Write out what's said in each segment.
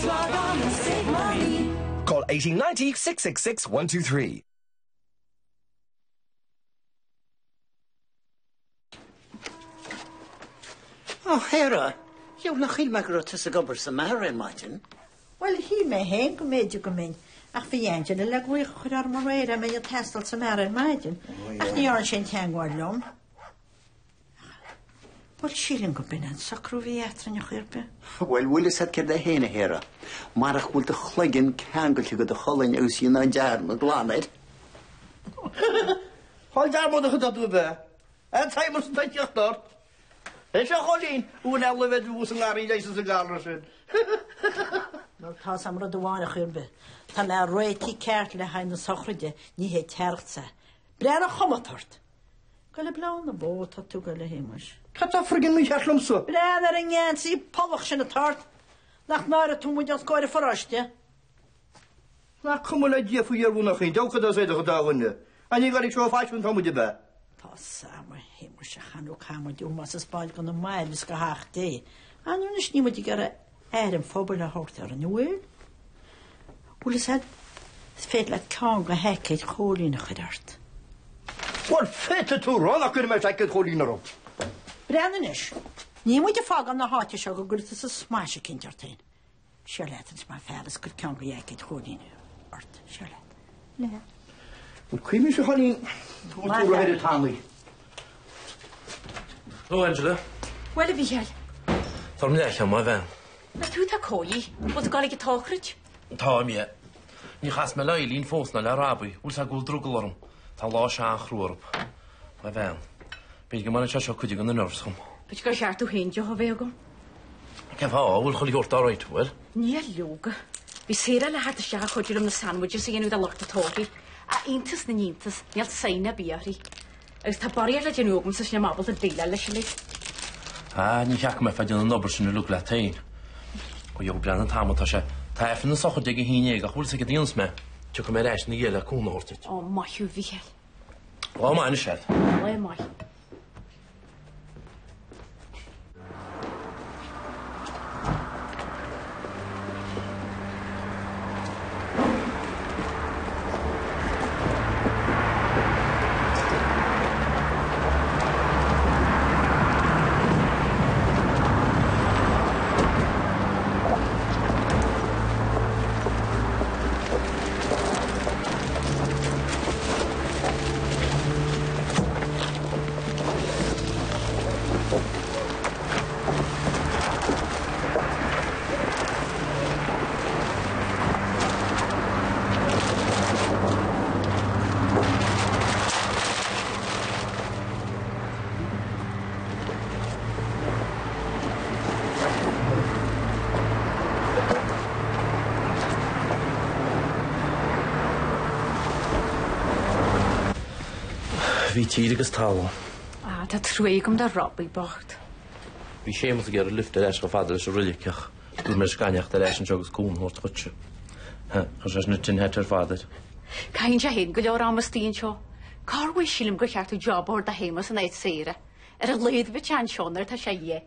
Just log on and save money. Call 1890 666 123. Ó, Hera, gheobhaidh nach shíl mé go raibh tusa ag obair sa mbeár ar maidin. Bhuel, shíl mé féin go mb'fhéidir go mbeinn, ach bhí Angela le glaoch a chur orm aréir dá mbeinn ag taisteal sa mbeár ar maidin, ach ní dhearna sé aon teagmháil liom. Bhuel, sílim go b'in an socrú a bhí eadrainn ar chor ar bith. Bhuel, bhfuil fhios a't céard é féin, a Hera, marach go bhfuil do chloigeann ceangailte go do cholainn agus dhéanfá dearmad glan air. Fáil dearmadach atá tú a bheith. An t-adhmad san teacht ort. É seo Chóilín, uain eile a bheith thuas i ngarraí leighis sa gcalra sin. Bhuel, tá 'fhios a'm rud amháin ar chor ar bith. Tá mé réitithe ceart le haghaidh na sochraide, ní hé t-fhearacht sa. Breathnaigh ar an chuma atá ort. Goil ag bleán na bó atá tú goil a Shéamuis. Cad tá friggin mícheart liomsa? Breathnaigh ar an ngeansaí polach sin atá ort. Nach náireoidh tú muid os comhair an pharóiste? Nach cuma le Dia faoi fhíorbhunach aon deabhadh as éadach an dá dhuine. An ní ghairfidh seo faisiún tá muid ab ea? Tá 'fhios a'm a Shéamuis ach ar ndóigh caithfidh muid ómós a 'speáint do na mairbh is go theach Dé. Ar ndóigh anois níl muid ag iarraidh aire an phobail a thabhairt orainn, an bhfuil? Bhfuil fhios a'd, is féidir leat ceann de sheaicéid Chóilín a chur ort. Bhuel, féadfaidh tú rá nach gcuirfidh mé seaicéad Chóilín orm. Breathnaigh anois. Níl muid ag fágáil na háite seo go gcuirfidh tusa smais eicínt ort féin. Siar leat anois mar fear is cuir ceann de sheaicéid Chóilín ort. Siar leat. Leat. Bhuel, cuimhnigh a Chóilín, tú an tú ar tanaí. Ó, Angela. Bhuel, a Mhícheáil. Tá orm leathcheann, a bhean. Ar tú atá cóilí? Bhfuil tú ag dul ag an tsochraid? Táim, yeah. Níor chas mé le Eileen fós ná le Robbie. Bhfuil 's a'd go bhfuil drogall orm. Tá lá seo an-chrua orthu. A bhean. B'fhéidir go mbaineann sé seo cuid de na nerves dhom. B'fhéidir gur cheart dom féin deoch a bheith agam. Cén fáth? An bhfuil chuile shórt alright, an bhfuil? Níl, leoga. Bhí Sarah le theacht isteach a chuidiú liom na sandwiches a dhéanamh do lucht an tórraimh. Ach iontas na n-iontas, níl sign ar bith uirthi. Agus tá barraíocht le déanamh agamsa is níl mé ábalta déileáil leis uilig. Ah, ní sheachain mé fá déanamh an obair sin uilig leat féin. Ó gheobhaidh breathnú an t-am atá sé. Tá Aifreann na sochraide ag a haon dhéag ach bhfuil 's ag an aon mé. Tiocfaidh mé ar ais ina dhiaidh le cúnamh a thabhairt duit. Ó, maith thú, a Mhícheáil. Lá maith anois leat. Lá maith. Bhí tír agus talamh. Ah, tá trua agam do Robbie bocht. Bhí Séamus ag iarraidh lift ar ais chomh fada leis an roilig ach dúirt mé leis gan theacht ar ais anseo agus cúnamh a thabhairt dhuitse. Chuir sé sin an tin hat ar fad air. Caitheann sé féin go leor ama istigh anseo. Corruair sílim gur cheart dom job a thabhairt do Shéamus in áit Sarah. Ar a laghad bheadh sé anseo nuair atá sé dhe.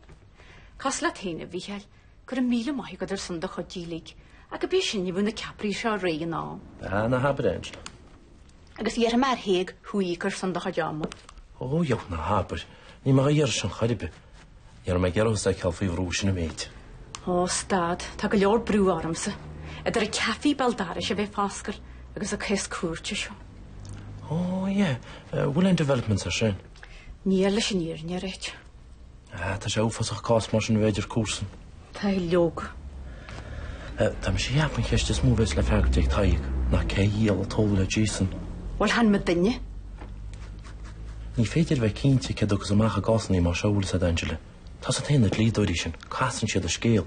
Cosúil leat féin, a Mhícheáil, go raibh míle maith agat ar son do chuid uilig. Ach go bé sin, ní bheadh na ceapairí seo réidh in am. Ah, ná habair é, Angela. Agus iarrfaidh mé ar Thaidhg thú a íoc ar son do chuid ama. Ó, dheabhaidh, ná habair. Níl mé á iarraidh sin chor ar bith. Ní raibh mé ag iarraidh thusa a fheiceáil faoi bhrú sin an méid. Ó, stad, tá go leor brú ormsa. Idir an caife béal dorais a bheith foscail agus an cás cúirte seo. Ó, yeah. Bhfuil aon developments ar sin? Níl leis an fhírinne a ráit. Ah, tá sé uafásach cás mar sin a bheith idir comharsain. Tá, leoga. Tá mise ag ceapadh an cheist is mó a bheas le freagairt ag Tadhg ná cé dhiabhal a tógadh le Jason. Bhuel, chan muidinne. Ní féidir a bheith cinnte cé a thiocfas amach i gcásanna mar seo, bhfuil 'fhios a'd, Angela. Tá 'fhios a'd féin na dlíodóirí sin, casann siad an scéal.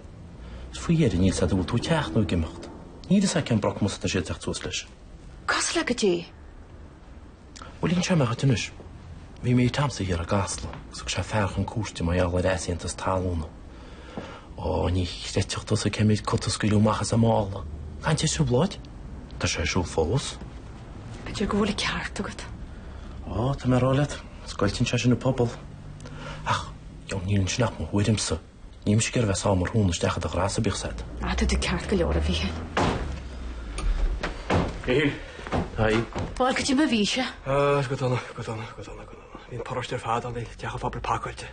Is faoi dheireadh níl 'fhios a'd an bhfuil tú ag teacht nó ag imeacht. Níl 'fhios a'd cén brocmas atá siad ag teacht suas leis. Cosúil le goidé. Bhuel, inseoidh mé dhuit anois. Bhí mate a'msa thiar i gCasla agus thug sé fear chun cúirte mar gheall ar easaontas talúna. Ó, ní chreidfeadh tusa cé méid cut a scaoileadh amach as an mála. Caint ar thrioblóid? Tá sé ar siúl fós. B'fhéidir go bhfuil an ceart agat. Ó, tá mé ag rá leat, scoilteann sé sin an pobal. Ach, níl ansin ach mo thuairimse. Níl mise ag iarraidh bheith ag sá mo shrón isteach i do dhreasa, bíodh 's a'd. Ah, tá tú ceart go leor, a Mhíchíl. Mhíchíl. Hi. Bhuel, cad é mar a bhí sé? Ah, go dona, go dona, go dona, go dona. Bhí an paróiste ar fad ann, bhí teach an phobail pacáilte.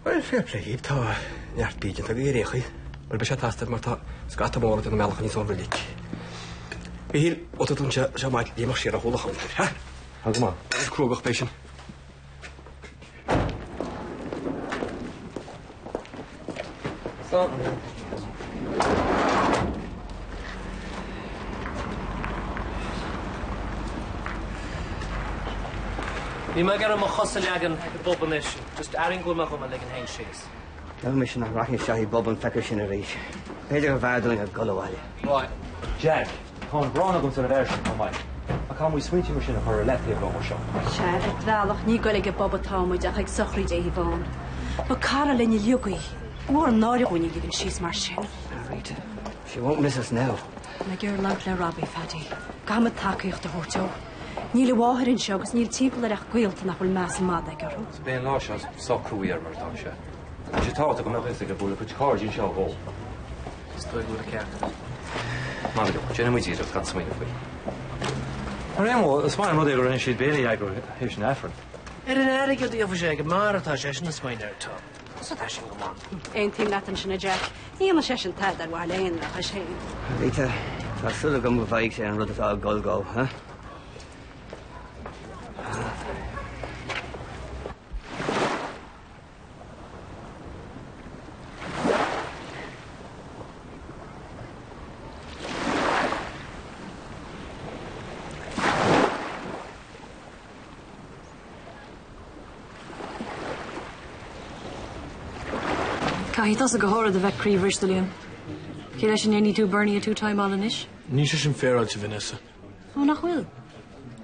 Bhuel, fair play dhíbh, tá neart bídh déanta agaibh ar aon chaoi. Bhuel, beidh sé ag teastáil mar tá scata mór ag déanamh a mbealach aníos ón reilig. Mhíchíl, ó tá tú anseo, seo maith, léimeadh siar ó chúl an chuntair, ha? Tá go maith. Is cruógach b'é sin. Níl mé ag iarraidh mo chos a leagan i bpub anois, just airím go bhfuil mé dhom a ligean féin síos. Deir mise nach rachainn isteach i bpub an feicfidh sin arís. B'fhéidir gurbh fhearr dúinn a dhul abhaile. Right. Jack, Tá an ghráin agamsa don fhear sin chomh maith. Ach caithfidh muid smaointe mar sin a chur ar leataobh ó seo. Sea, ar bhealach, ní ag goil ag an bpub atá muid ach ag sochraid Yvonne. Ba cara linn uilig í. Mór an náire dhúinn í a ligean síos mar sin. Rita, she won't miss us now. Tá mé ag iarraidh labhairt le Robbie, Phaddy. Caithfidh muid tacaíocht a thabhairt dó. Níl a mháthair anseo agus níl timpeall air ach gaolta nach bhfuil meas an mhadaidh aige orthu. B'é an lá seo sách cruaidh air mar atá sé. Tá sé tábhachtach go mbeadh a fhios aige go bhfuil a chuid cairde anseo dhó. Is dóigh go bhfuil an ceart agat. Maith go leor, déanfaidh muid iarracht gan smaoineamh faoi. Ar aon mhodh, is maith an rud é gur rinne siad béile a eagrú théis an Aifrinn. Ar an airgead a gheobhaidh sé ag an mbeár atá seisean ag smaoineamh air, Tom. Is tá sin go maith. Aontaím leat ansin, a Jack. Ní dhéanfaidh seisean tada ar mhaithe le haon rachais féin. Rita, tá súil agam go bhfaighidh sé an rud atá ag dul dhó, huh? Caithfidh tusa go háirid a bheith croíbhriste, Liam. Cé leis a ndéanfaidh tú Bernie a two-timeáil anois? Níl sé sin féaráilte, Vanessa. Ó, nach bhfuil?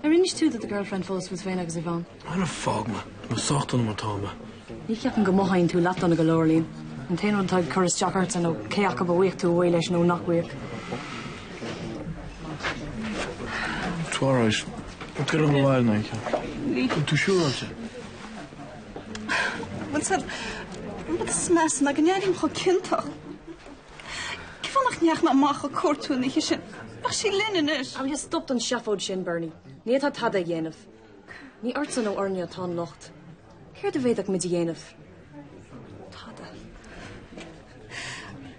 Ar inis tú do do girlfriend fós fút féin agus Yvonne? Ara fág mé. Tá mé sách dona mar tá mé. Ní cheapaim go mothaíonn tú leath-dona go leor, Liam. An t-aon rud atá ag cur isteach ortsa nó cé acu a bhfaighidh tú away leis nó nach bhfaighidh. It's alright. Go raibh mhaith agat. Tá tú siúráilte. Bhuel, an rud is measa ná go n-airím chomh ciontach. Cén fáth nach ndeachaigh mé amach ag cuartú an oíche sin? Bheadh sí linn anois. Will you stop den seafóid sin, Bernie? Ní fhéadfá tada a dhéanamh. Ní ortsa nó orainne atá an locht. Céard a bhféadfadh muid a dhéanamh? Tada.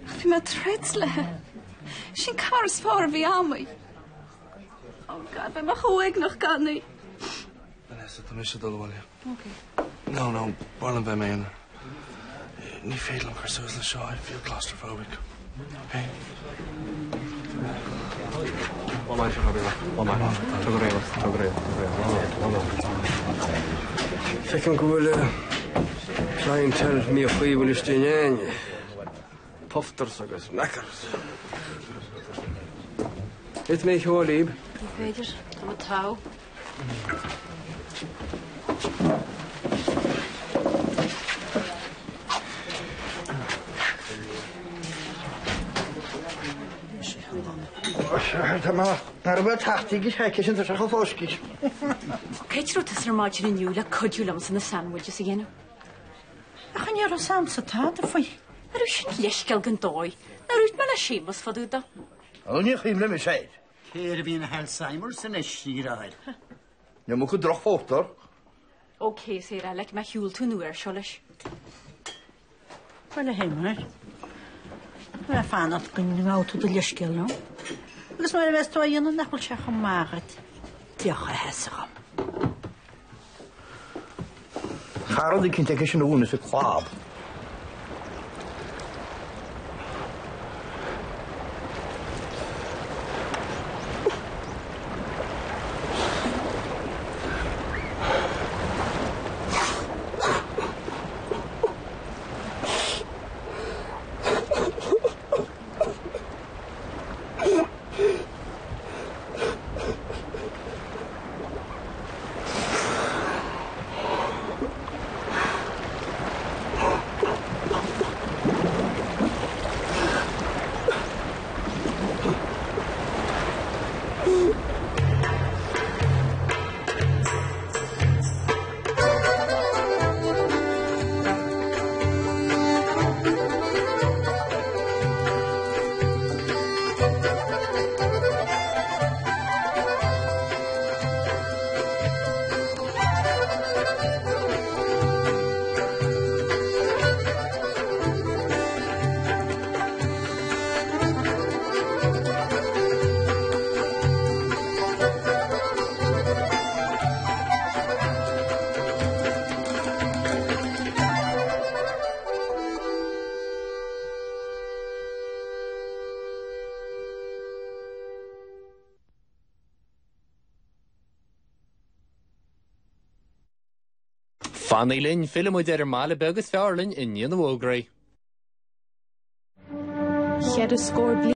Ach bhí mé ag troid léi. Sin cara is fearr a bhí a'm í. Oh God, beidh mé chomh uaigneach gan í. Vanessa, tá mise ag dul abhaile. Ok. No, no, b'fhearr liom bheith i m'aonar. Ní féidir liom cur suas le seo, I feel claustrophobic. Ok? Feicim go bhfuil clientele míchuí bhfuil istigh in éinne. Pufters agus knackers. Thit mé cheol libh. Ní féidir, tá mé togha. Cé raibh tusa ar maidin inniu le cuidiú liomsa na sandwiches a dhéanamh? Ach ní raibh 'samsa tada faoi. Nach raibh sin leithscéal den dóigh? Nár dhúirt mé le Séamus fá dtaobh dó? Ó ní chuimhin liom is air. Cé air a bhíonn Alzheimer's anois, a dheartháir? Ní mó go drochphótar. Ok, Sarah, like má shiúil tú an uair seo leis. Bhuel, a Shéamais, tá mé ag fanacht go ngabhfaidh tú do leithscéal liom. Agus nuair a bheas tú á dhéanamh nach bhfuil sé chomh maith agat deoch a sheasamh dhom. Cha rud eicínt aige sin a bhuaineas ag clab. Fanaigí linn, fillfidh muid ar an mbaile beag is fearr linn i ndiaidh na bhfógraí. Cheithre scór bliain.